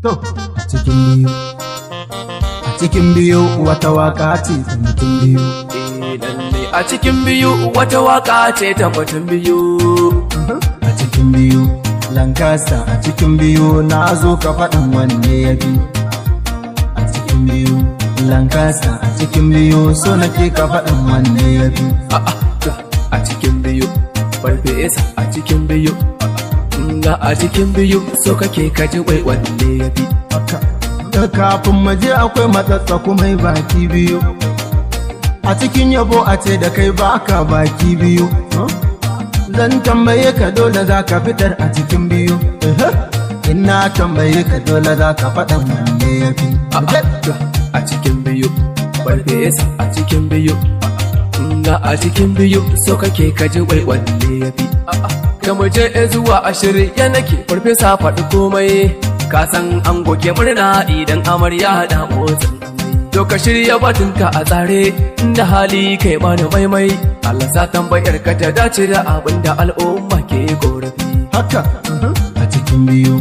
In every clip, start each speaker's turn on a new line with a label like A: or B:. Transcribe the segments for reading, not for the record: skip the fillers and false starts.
A: To, a cikin biyu, a cikin biyu wata waka ce ta mutum biyu.
B: Eh, lalle a cikin biyu wata waka ce ta mutum biyu.
A: A cikin biyu, Lancaster, a cikin biyu na zo ka faɗin wanne ya fi. A cikin biyu, Lancaster, a cikin biyu so nake ka faɗin wanne ya fi.
B: A cikin biyu, farfesa, a cikin biyu. Ga a cikin biyu so kake ka ji wai wanne ya fi.
A: Da kafin mu je, akwai matsatsaku mai baki biyu. A cikin yabo a ce da kai baka baki biyu. Zan tambaye ka, dole za ka fitar a cikin biyu. Ina tambaye ka, dole za ka faɗan wanne ya fi.
B: A cikin biyu, farfesa, a cikin biyu. Ga a cikin biyu so kake ka ji wai wanne ya fi. Ka mu je zuwa 20 ya nake, farfesa, faɗi komai. Ka san an goge murna idan amarya da motsin amai. To, ka shirya batunka a tsare, inda hali kai mana maimai. Allah sa tambayar ka ta dace da abin da al'umma ke korafi.
A: Haka, a cikin biyu,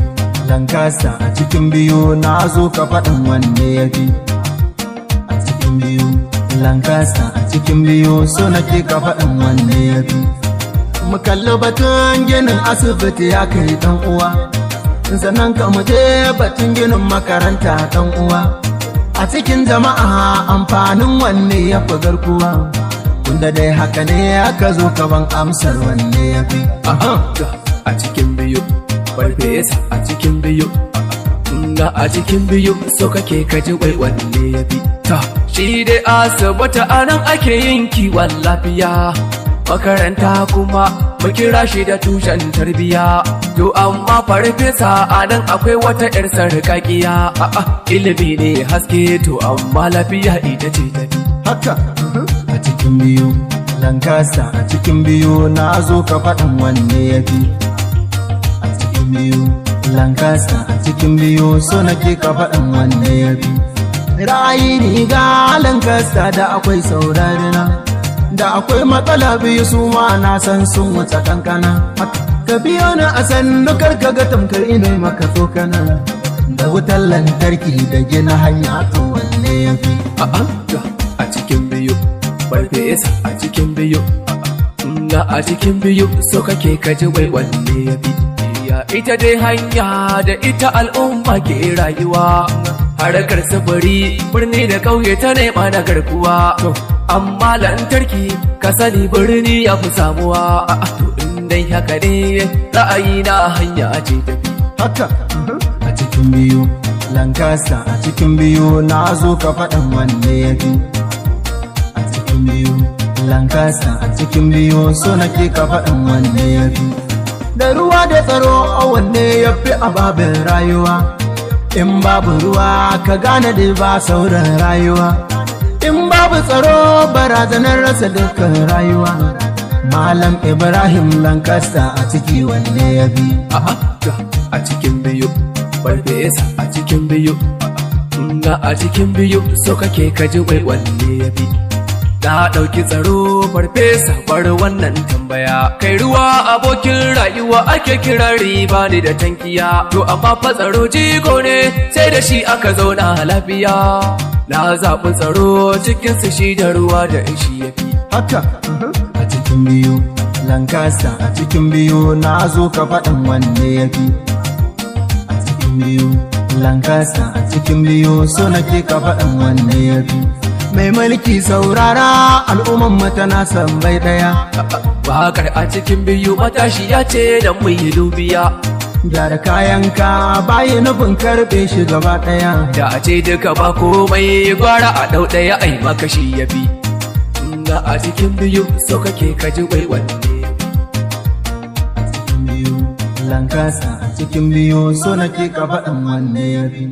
A: Lancaster, a cikin biyu na zo ka faɗin wanne ya fi. A cikin biyu, Lancaster, a cikin biyu so nake ka faɗin wanne ya fi. Mu kalli batun ginin asibiti, ya kai dan uwa. Sannan ka mu je batun ginin makaranta, dan uwa. A cikin jama'a amfanin wanne ya fi garkuwa? Tunda dai haka ne aka zo, ka ban amsar wanne ya fi.
B: A cikin biyu, farfesa, a cikin biyu. Ga a cikin biyu so kake ka ji wai wanne ya fi. Ta shi dai asibiti a nan ake yin kiwon lafiya, makaranta kuma mu kira shi da tushen tarbiya. To amma farfesa, a nan akwai wata 'yar sarƙaƙiya. A'a, ilimi ne haske, to amma lafiya ita ce tafi.
A: Haka, a cikin biyu, Lancaster, a cikin biyu na zo ka faɗin wanne ya fi. A cikin biyu, Lancaster, a cikin biyu so nake ka faɗin wanne ya fi. Ra'ayi riga, Lancaster, da akwai saurarina. Da akwai matsala biyu, su ma na san sun wuce kankana. Ka biyo ni a sannu, kar ka ga tamkar ina maka tsokana. Da wutar lantarki da gina hanya, to wanne ya fi?
B: A'a, a cikin biyu, farfesa, a cikin biyu. Ga a cikin biyu so kake ka ji wai wanne ya fi. Ya ita dai hanya da ita al'umma ke rayuwa. Harkar sufuri birni da ƙauye ta nema na garkuwa. To amma lantarki, ka sani birni ya fi samuwa. A'a, to in dai haka ne, ra'ayi na hanya ce tafi.
A: Haka, a cikin biyu, Lancaster, a cikin biyu na zo ka faɗin wanne ya fi. A cikin biyu, Lancaster, a cikin biyu so nake ka faɗin wanne ya fi. Da ruwa da tsaro, wanne ya fi ababen rayuwa? In babu ruwa, ka gane da ba sauran rayuwa. In babu tsaro, barazanar rasa dukkan rayuwa. Malam Ibrahim Lancaster, a ciki wanne ya fi?
B: A'a, a cikin biyu, farfesa, a cikin biyu. Ga a cikin biyu so kake ka ji wai wanne ya fi. Na ɗauki tsaro, farfesa, bar wannan tambaya. Kai, ruwa abokin rayuwa ake kira riba ne da tankiya. To amma fa tsaro jigo ne, sai da shi aka zauna lafiya. Na zaɓi tsaro cikin su, shi da ruwa da shi ya fi.
A: Haka, a cikin biyu, Lancaster, a cikin biyu na zo ka faɗin wanne ya fi. A cikin biyu, Lancaster, a cikin biyu so nake ka faɗin wanne ya fi. Mai mulki, saurara, al'umman mu tana son bai ɗaya.
B: Waƙar a cikin biyu matashiya ce da mu yi dubiya.
A: Gyara kayanka bayi nufin karɓe shi gaba ɗaya.
B: Da a ce duka ba komai, gwara a ɗau ɗaya ai maka shi ya fi. Ga a cikin biyu so kake ka ji wai wanne ya fi.
A: A cikin biyu, Lancaster, a cikin biyu so nake ka faɗin wanne ya fi.